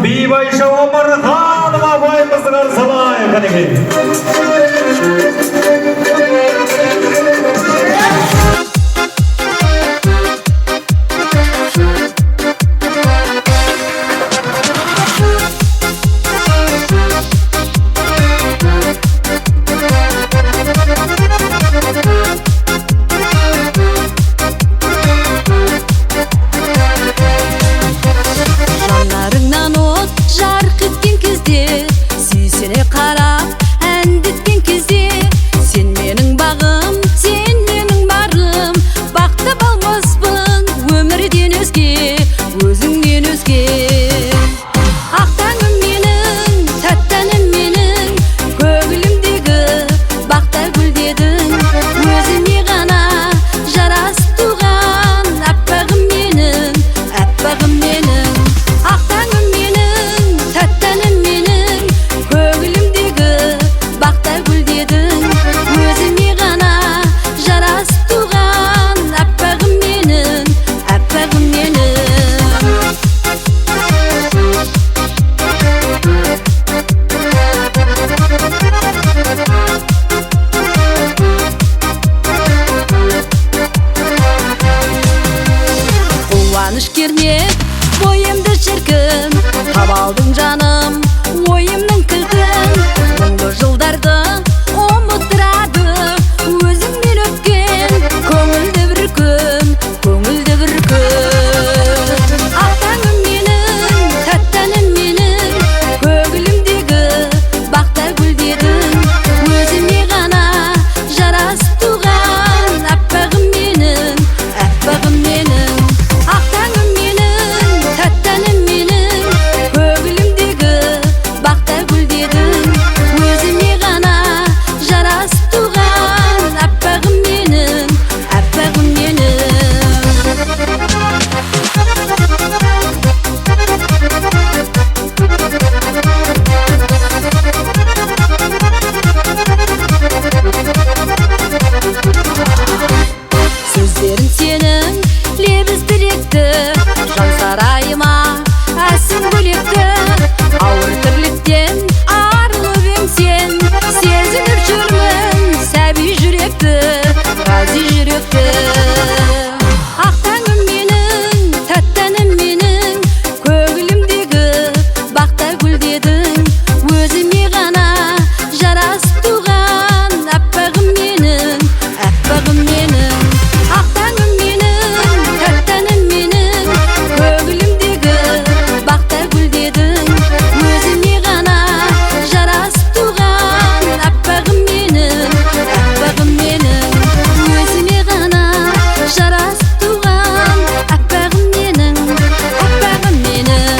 Бибайша Омарханова апайымызды қарсы алайық, қанекей. Жанарыңнан от жарқ еткен кезде, сүйсіне қарап әндеткен кезде, сен менің бағым, сен менің барым, бақ таба алмаспын өмірден өзге, өзіңнен өзге. Ақ таңым менің, тәтті әнім менің, көңілімдегі бақта гүлдедің, өзіме ғана жарасып туған аппағым менің, аппағым менің. Ақ таңым менің, тәтті әнім менің, көңілімдегі бақта гүлдедің, өзіме ғана жарасып туған аппағым менің, аппағым менің. Қуаныш кернеп бойымды шіркін, таба алдың жаным ойымның кілтін, мұңлы жылдарды ұмыттырады өзіңмен өткен көңілді бір күн, көңілді бір күн. Ақ таңым менің, тәтті әнім менің, көңілімдегі бақта гүлдедің, өзіме ғана жарасып туған аппағым менің, аппағым менің. Ақ таңым менің, тәтті әнім менің, көңілімдегі бақта гүлдедің, өзіме ғана жарасып туған аппағым менің, аппағым менің. Сөздерің сенің лебіз тілекті, жан сарайыма әсем бөлекті, ауыр тірліктен арылып ем сен, сезініп жүрмін сәби жүректі, ғазиз жүректі. Ақ таңым менің, тәтті әнім менің, көңілімдегі бақта гүлдедің, өзіме ғана жарасып туған аппағым менің, аппағым менің. Ақ таңым менің, тәтті әнім менің, көңілімдегі бақта гүлдедің, өзіме ғана жарасып туған аппағым менің, аппағым менің. Өзіме ғана жарасып туған аппағым менің, аппағым менің.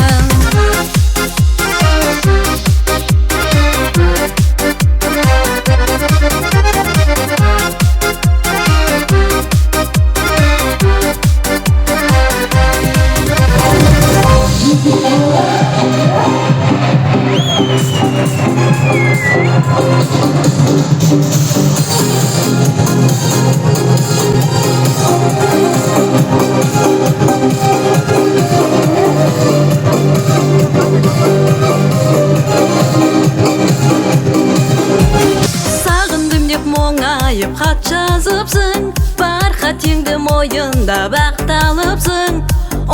Сағындым деп мұңайып хат жазыпсың, бар қатеңді мойындап ақталыпсың,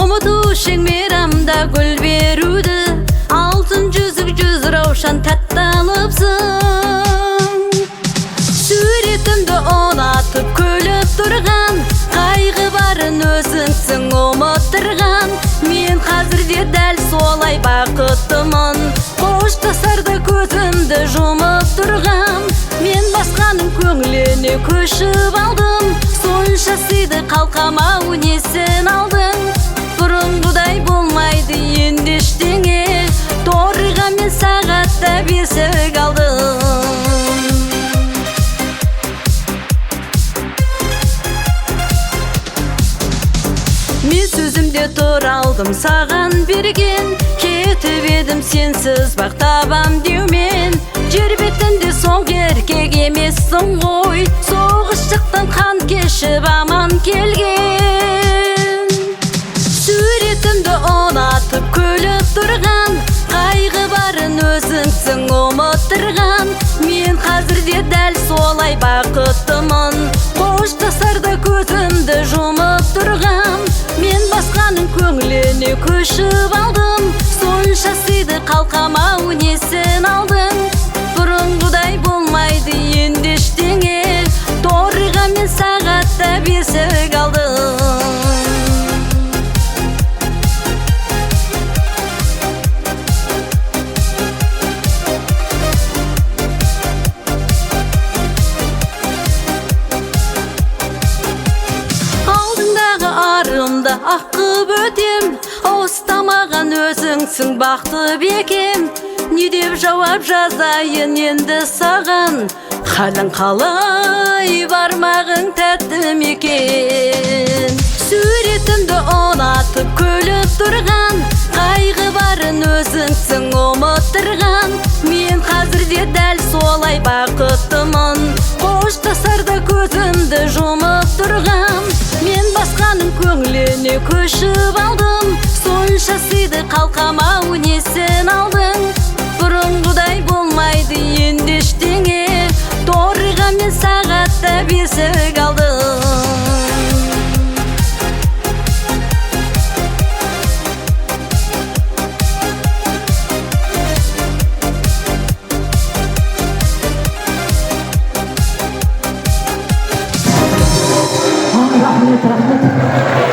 ұмыту үшін мейрамда гүл беруді, алтын жүзік жүз раушан тәтті алыпсың. Суретімді ұнатып күліп тұрған, қайғы барын өзіңсің ұмыттырған, мен қазірде дәл солай бақыттымын, қоштасарда көзімді жұмып тұрған, мен басқаның көңіліне көшіп алдым, сонша сыйды қалқам-ау несін алдың, бұрынғыдай болмайды енді ештеңе, торыға мен сағатта бесік алдым. Мен сөзімде тұра алдым саған берген, кетіп едім сенсіз бақ табам деумен, жер бетінде соңғы еркек емессің ғой, соғыс жақтан қан кешіп аман келген. Суретімді ұнатып күліп тұрған, көңіліне көшіп алдым. Сонша сыйды қалқам-ау, несін алдың? Бұрынғыдай болмайды енді ештеңе, торыға мен сағатта бесік алдым. Алдыңдағы арымды аққып өтем, ұстамаған өзіңсің бақты бекем. Не деп жауап жазайын енді саған, халің қалай, бармағың тәтті мекен? Суретімді ұнатып күліп тұрған, қайғы барын өзіңсің ұмыттырған. Мен қазірде дәл солай бақыттымын, қоштасарда көзімді жұмып тұрған. Мен басқаның көңіліне көшіп алдым, сонша сыйды қалқам-ау, несін алдың? Бұрынғыдай болмайды енді ештеңе, торыға мен сағатта бесік алдым. Рахмет, рахмет.